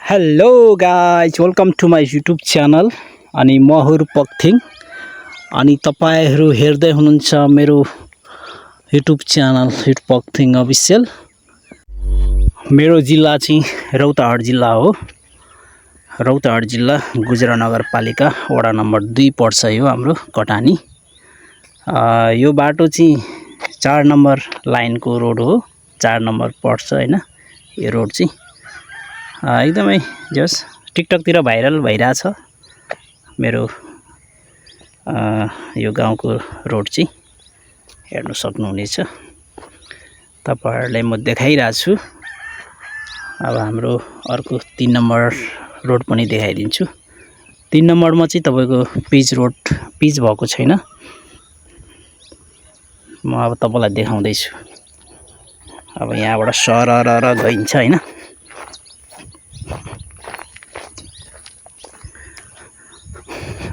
Hello guys, welcome to my YouTube channel. अनि म हुँ पक्थिङ। अनि तपाईहरु हेर्दै हुनुहुन्छ मेरो युट्युब च्यानल पक्थिङ अफिसियल। मेरो जिल्ला चाहिँ रौतहट जिल्ला हो। रौतहट जिल्ला गुजरा नगरपालिका वडा नम्बर 2 पर्छ यो हाम्रो कटानी। यो बाटो चाहिँ 4 नम्बर लाइनको रोड हो। 4 नम्बर पर्छ हैन यो रोड चाहिँ। एकदमै जस टिकटकतिर भाइरल भइरहेछ मेरो यो गाउँको रोड चाहिँ हेर्न सक्नुहुनेछ। तपाईहरुलाई म देखाइरहेको छु। अब हाम्रो अर्को 3 नम्बर रोड पनि देखाइदिन्छु। 3 नम्बरमा चाहिँ तपाईको पिच भएको छैन। म अब तपाईलाई देखाउँदै छु। अब यहाँबाट सरर गइन्छ हैन।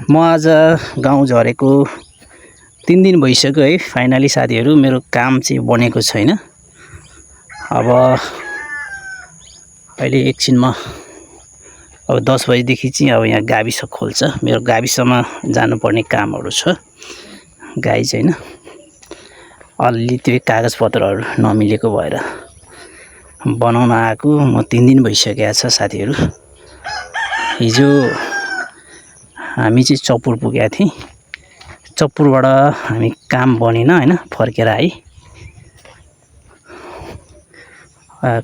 म आज गाउँ झरेको 3 दिन भइसक्यो है। फाइनली साथीहरु मेरो काम चाहिँ बनेको छैन। अब अहिले एकछिनमा अब 10 बजेदेखि चाहिँ अब यहाँ गाविस खोल्छ। मेरो गाविसमा जानुपर्ने कामहरु छ। गाई छैन, अलि त्यो कागज पत्रहरु नमिलेको भएर बनाउन आएको म 3 दिन भइसकेको छ साथीहरु। हिजो हामी चाहिँ चपुर पुगेका थियौं। चपुरबाट हामी काम बनेन हैन, फर्केर आए।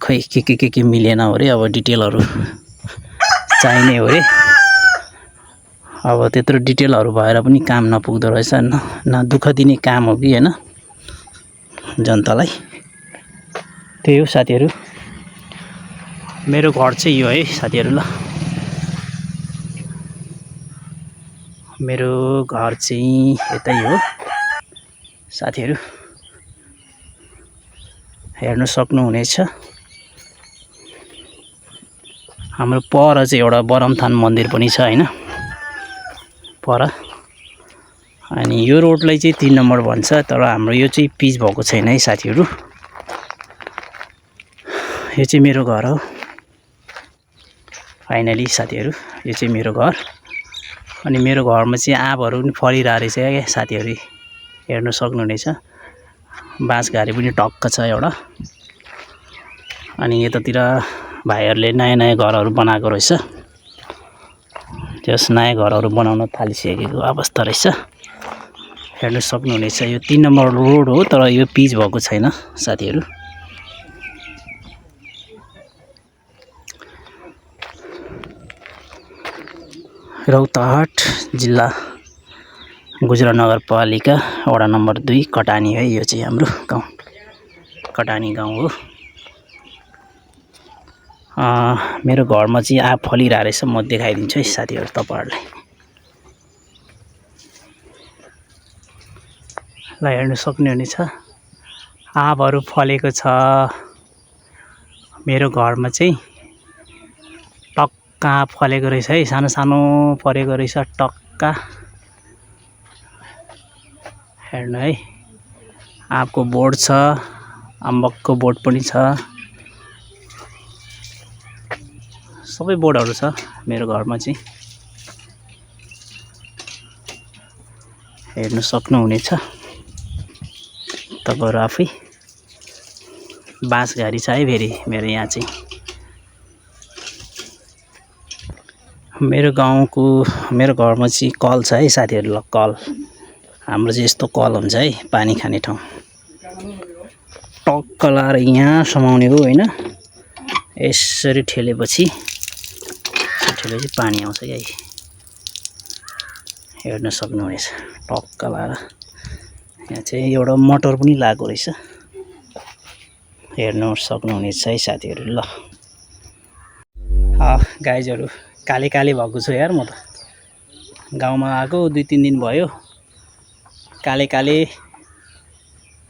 खै के मिलेन हो रे। अब डिटेलहरु चाहिने हो रे। अब त्यत्रो डिटेलहरु भएर पनि काम नपुग्दो रहेछ। न दुःख दिने काम हो कि हैन जनतालाई। त्यही हो साथीहरु। मेरो घर चाहिँ यो है साथीहरु। ल मेरो घर चाहिँ यतै हो साथीहरु। हेर्न सक्नुहुनेछ। हाम्रो पर चाहिँ एउटा बरमथान मन्दिर पनि छ हैन पर। अनि यो रोडलाई चाहिँ 3 नम्बर भन्छ। तर हाम्रो यो चाहिँ पिच भएको छैन है साथीहरु। यो चाहिँ मेरो घर हो। फाइनली साथीहरु यो चाहिँ मेरो घर। अनि मेरो घरमा चाहिँ आँपहरु पनि फलिरहेको रहेछ के साथीहरु। हेर्न सक्नुहुनेछ। बाँसघारी पनि टक्क छ एउटा। अनि यतातिर भाइहरुले नयाँ घरहरु बनाएको रहेछ। त्यस नयाँ घरहरु बनाउन थालिसकेको अवस्था रहेछ। हेर्न सक्नुहुनेछ। यो 3 नम्बर रोड हो तर यो पिच भएको छैन साथीहरु। रौतहट जिल्ला गुजरा नगरपालिका वडा नम्बर 2 कटानी है। यो चाहिँ हाम्रो गाउँ कटानी गाउँ हो। मेरो घरमा चाहिँ आँप फलिरहेको रहेछ। म देखाइदिन्छु है साथीहरु तपाईहरुलाई। ल हेर्न सक्नुहुनेछ। आँपहरु फलेको छ। मेरो घरमा चाहिँ टक्का आँप फलेको रहेछ है। सानो सानो परेको रहेछ टक्का। हेर्नु है। आँपको बोट छ, अम्बकको बोट पनि छ। सबै बोटहरु छ मेरो घरमा चाहिँ। हेर्न सक्नुहुनेछ तपाईहरु आफै। बाँसघारी छ है फेरि मेरो यहाँ चाहिँ। मेरो घरमा चाहिँ कल छ है साथीहरु। ल कल हाम्रो चाहिँ यस्तो कल हुन्छ है पानी खाने ठाउँ। टक्क लाएर यहाँ समाउने हो हैन। यसरी ठेलेपछि पानी आउँछ के। हेर्न सक्नुहुनेछ। टक्क लाएर यहाँ चाहिँ एउटा मोटर पनि लागेको रहेछ। हेर्न सक्नुहुनेछ है साथीहरु। ल गाइजहरु काले भएको छु यार। म त गाउँमा आएको 2-3 दिन भयो। काले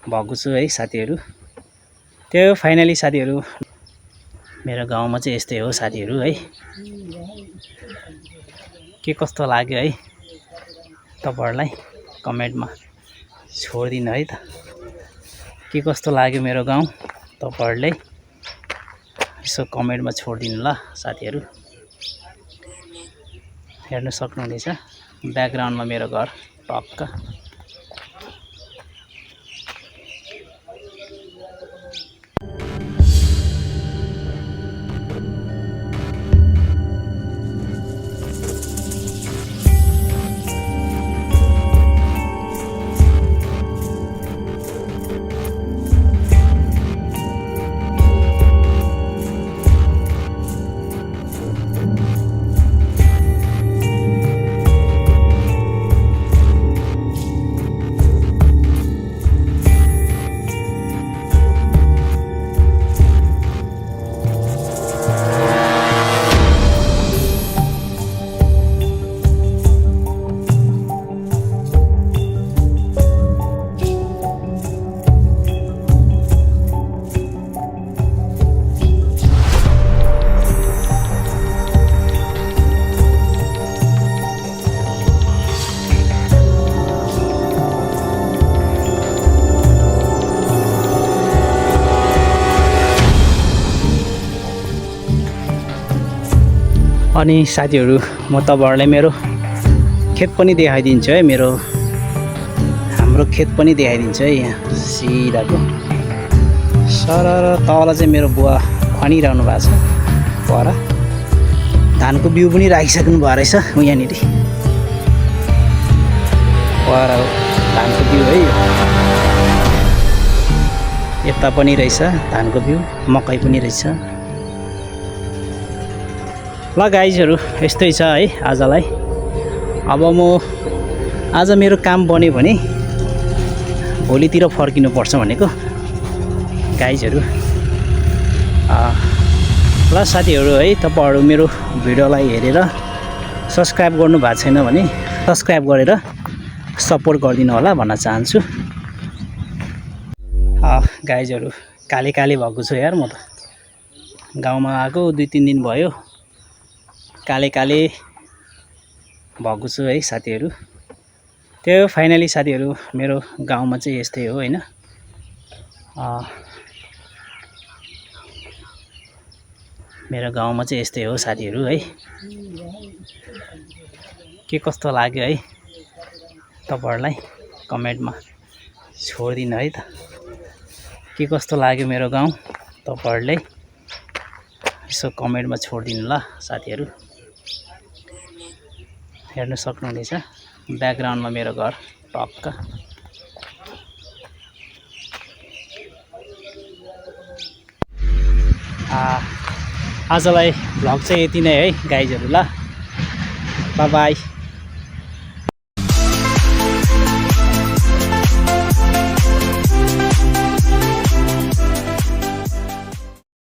भएको छु है साथीहरु। त्यो फाइनली साथीहरु मेरो गाउँमा चाहिँ यस्तै हो साथीहरु है। के कस्तो लाग्यो है तपाईहरुलाई कमेन्टमा छोडिदिनु है त। के कस्तो लाग्यो मेरो गाउँ तपाईहरुलाई यसो कमेन्टमा छोडिदिनु ल साथीहरु। हेर्न सक्नुहुनेछ ब्याकग्राउन्डमा मेरो घर टक्क। अनि साथीहरू म तपाईहरुलाई मेरो खेत पनि देखाइदिन्छु है। हाम्रो खेत पनि देखाइदिन्छु है। यहाँ सिधाको सरर तल चाहिँ मेरो बुवा खनिरहनु भएको छ। पर धानको बिउ पनि राखिसक्नु भएको रहेछ यहाँनिर। पर धानको बिउ है। यता पनि रहेछ धानको बिउ, मकै पनि रहेछ। ल गाइजहरु यस्तै छ है आजलाई। अब म आज मेरो काम बन्यो भने भोलितिर फर्किनु पर्छ भनेको गाइजहरु। ल साथीहरु है, तपाईहरु मेरो भिडियोलाई हेरेर सब्स्क्राइब गर्नु भएको छैन भने सब्स्क्राइब गरेर सपोर्ट गरिदिनु होला भन्न चाहन्छु। गाइजहरु काले भएको छु यार। म त गाउँमा आएको 2-3 दिन भयो। काले भएको छु है साथीहरु। त्यो फाइनली साथीहरु मेरो गाउँमा चाहिँ यस्तै हो हैन। मेरो गाउँमा चाहिँ यस्तै हो साथीहरु है। के कस्तो लाग्यो है तपाईहरुलाई कमेन्टमा छोडिदिनु है त। के कस्तो लाग्यो मेरो गाउँ तपाईहरुले यसो कमेन्टमा छोडिदिनु ल साथीहरु। हेर्न सक्नुहुनेछ ब्याकग्राउन्डमा मेरो घर टक्क। आजलाई भ्लग चाहिँ यति नै है गाइजहरु। ल बाइ बाइ।